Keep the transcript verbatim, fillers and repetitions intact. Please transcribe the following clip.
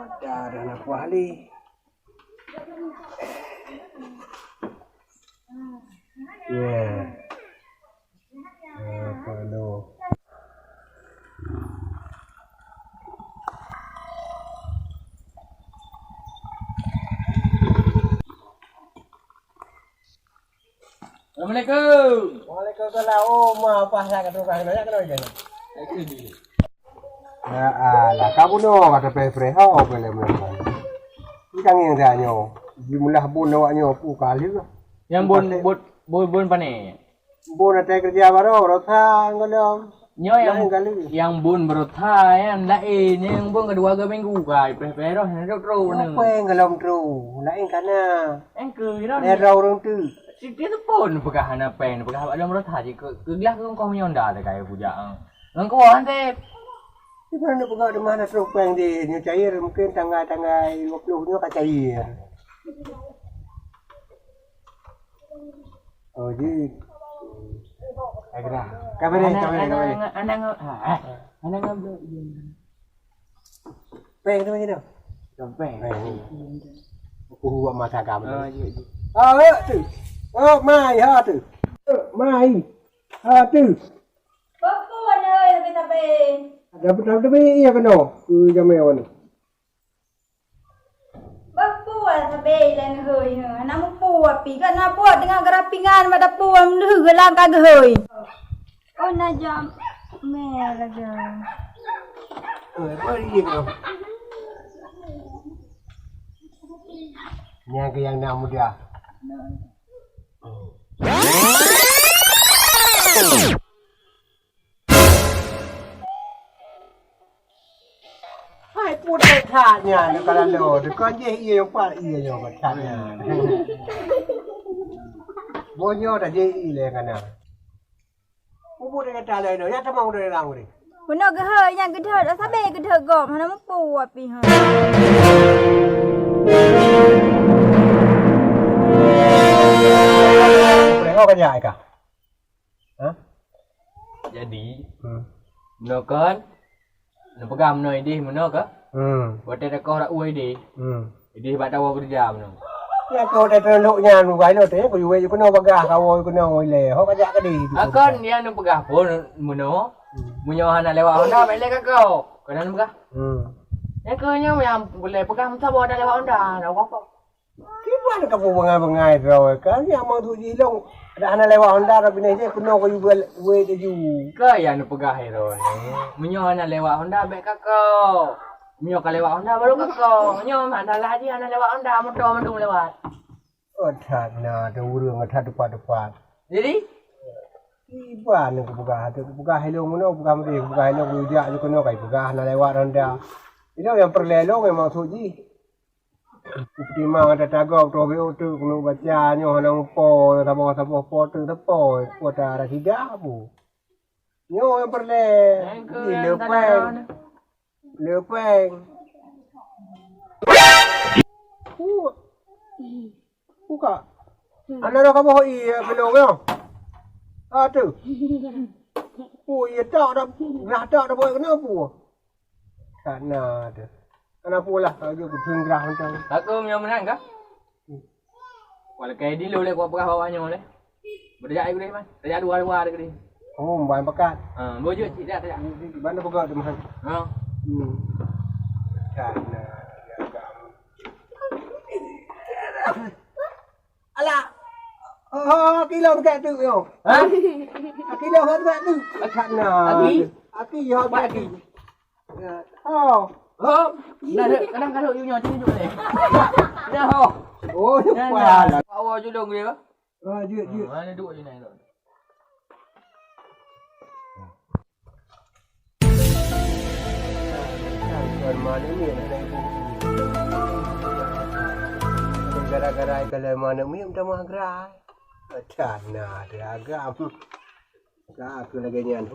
Dah, dah nak puas lé. Ya. Apa lo? Assalamualaikum. Waalaikumsalam. Oh, ma, apa hal kat rumah kena, kena je. Ya, alah, kamu no kata preh-preh, ho, boleh, boleh. Ni kang yang dah nyo. Jumlah bon awak nyo, pu kali lah. Yang bon, bon, bon, bon pané. Bon atai kerja baru, rasa ngolom. Nyoe nyang, lain kali. Nyang bun beureuta nyan laén, nyang bun keudua minggu kai, preh-preh roh nyan trok-trok nyoe. Apa nyang golom trok? Laén kana. Nyang keu ira. Nyan roh ureueng tu. Siti teupon peugah hana péng, peugah bak lom beureuta jih keu, keu glah keu kong meunyoe nda teukai bujak. Ngon kuah han tép. Di mana nak peugah di mana trok péng di nyoe cair mungkin tanggai-tanggai dua puluh nyoe ka cair. Oh, jeuet. Ka geurah. Ka beureh, ka beureh, ka beureh. Anang, anang, anang, ah, ah. Anang, anang, anang. Péng tu macam mana? Péng. Péng. Aku buat mata kamu. Oh, jeuet, jeuet. Ah, eh, tu. Oh, mai, ha tu. Eh, mai. Ha tu. Apa ada, eh, tapi, tapi? Ada apa, tapi, iya kena. Tu jamai awak ni. Bah peue sabe ilée neuhôi, hana muphom api, ka na buet teungoh geurapingan bak dapur, meuheuh geulang ka geuhôi. Oh, na jam mè lagèe. Eh, apa dia tu? Nyang keu nyang na muda. Hai, putéh that nyan, kalau lo, dekat jih iya yang pat, iya yang pat that nyan. Boh nyoe dah jih iya kana. Puput dekat talai tu, ya tamong dari lang ni. Bunoe geuhôi nyang geudhôt, sabe geudhôt gob, hana muphom api ha. Boleh kau kerja ka? Hah? Jadi, hmm, meunoe kon, neupeugah meunoe idéh meunoe ka? Hmm. Watèe takoh rak ueh idéh. Hmm. Idéh bak tawoe keureuja meunoe. Ya, kau dah terlalu nyan, bukai lo teh, kau jual keunoe bagah, kawoe keunoe ilèe. Ho kajak ka deh. Akon dia neupeugah pun meunoe. Hmm. Meunyoe hana lewat Honda, bèk lé ka kau. Keunan peugah. Hmm. Ya, keu nyoe yang boleh peugah meusaboh hana lewat Honda, dah apa? Kiban kapeue beungai-beungai droe ka, nyang maksud jih long, dak hana lewat Honda, tapi neh jih keunoe kayue buet laju. Ka nyang neupeugah droe nyoe, meunyoe hana lewat Honda, bèk ka kau. Meunyoe ka lewat Honda, baru ka kau. Meunyoe hana laju, hana lewat Honda, moto mandum lewat. Oh, that na, ada ureueng that tepat-tepat. Jadi? Kiban kapeugah, kapeugah ilong meunoe, peugah meudeh, kapeugah ilong kujak ju keunoe, kai peugah hana lewat Honda. Ilong nyang peureulèe long nyang maksud jih. Kutimang ata tagob troh B O tu keuneuk baca nyoe hana mupo saboh-saboh po teu teupoi kuota Rasida pu. Nyoe nyang peureulèe. Nyang keu nyang lepeng. Lepeng. Pu. Buka. Ana roh kamoh ié belong nyoe. Ah tu. Pu ié tak dak, geurah tak dak buat keunoe pu. Kana teuh. Kana pula, ka geupeutheun grah mantong. Takeu meunyoe meunan kah? Hmm. Walau kaya dilu lé kupeugah bak awak nyoe lé. Beurajak ai gurèe man. Tajak dua-dua ada gurèe. Oh, ban pakat. Ha, bujur cit dah tajak. Di, di, di mana peugah tu man? Ha. Hmm. Kana dia agak. Alah. Oh, kilo bekat tu yo. Ha? Kilo bekat tu. Kana. Aki? Aki yo aki. Oh. Oh. Nah, kadang kalau you nyoe tunjuk ni. Dah oh. Oh, lupa lah. Awak julung dia. Ah, jeuet, jeuet. Mana duduk je naik tu? Tuan mana ni? Gara-gara kalau mana ni minta maaf gerai. Macam na ada agam. Ka keu lagèe nyan.